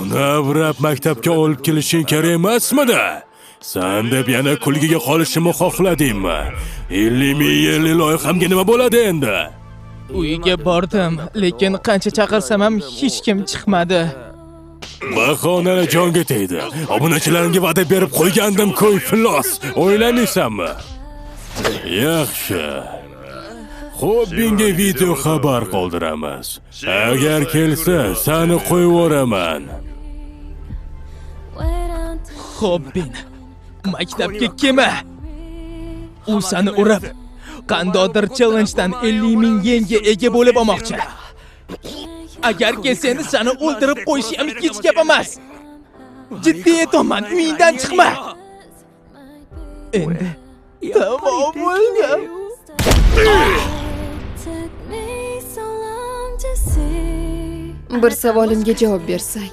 Uni avrab maktabga olib kelishing kerak emasmidi? San deb yana kulgiga qolishimni xohladingmi? 50 ming yenli loyihamga nima bo'ladi endi? Uyiga bordim, lekin qancha chaqirsam ham hech kim chiqmadi. Bahonalar jonga tegdi. Obunachilarimga va'da berib qo'ygandim-ku, iflos. O'ylamaysanmi? Yaxshi. Xobbinga video xabar qoldiramiz. Agar kelsa, seni qo'yib yuboraman. Xobbin, maktabga kelma. U seni urib, qandaydir challengedan 50 ming yenga ega bo'lib olmoqchi. Agar kelsang, seni o'ldirib qo'yishi ham hech gap emas. Jiddiy aytaman, uyingdan chiqma. Endi tamom bo'ldi. Took me so long to see. Bir savolimga javob bersang.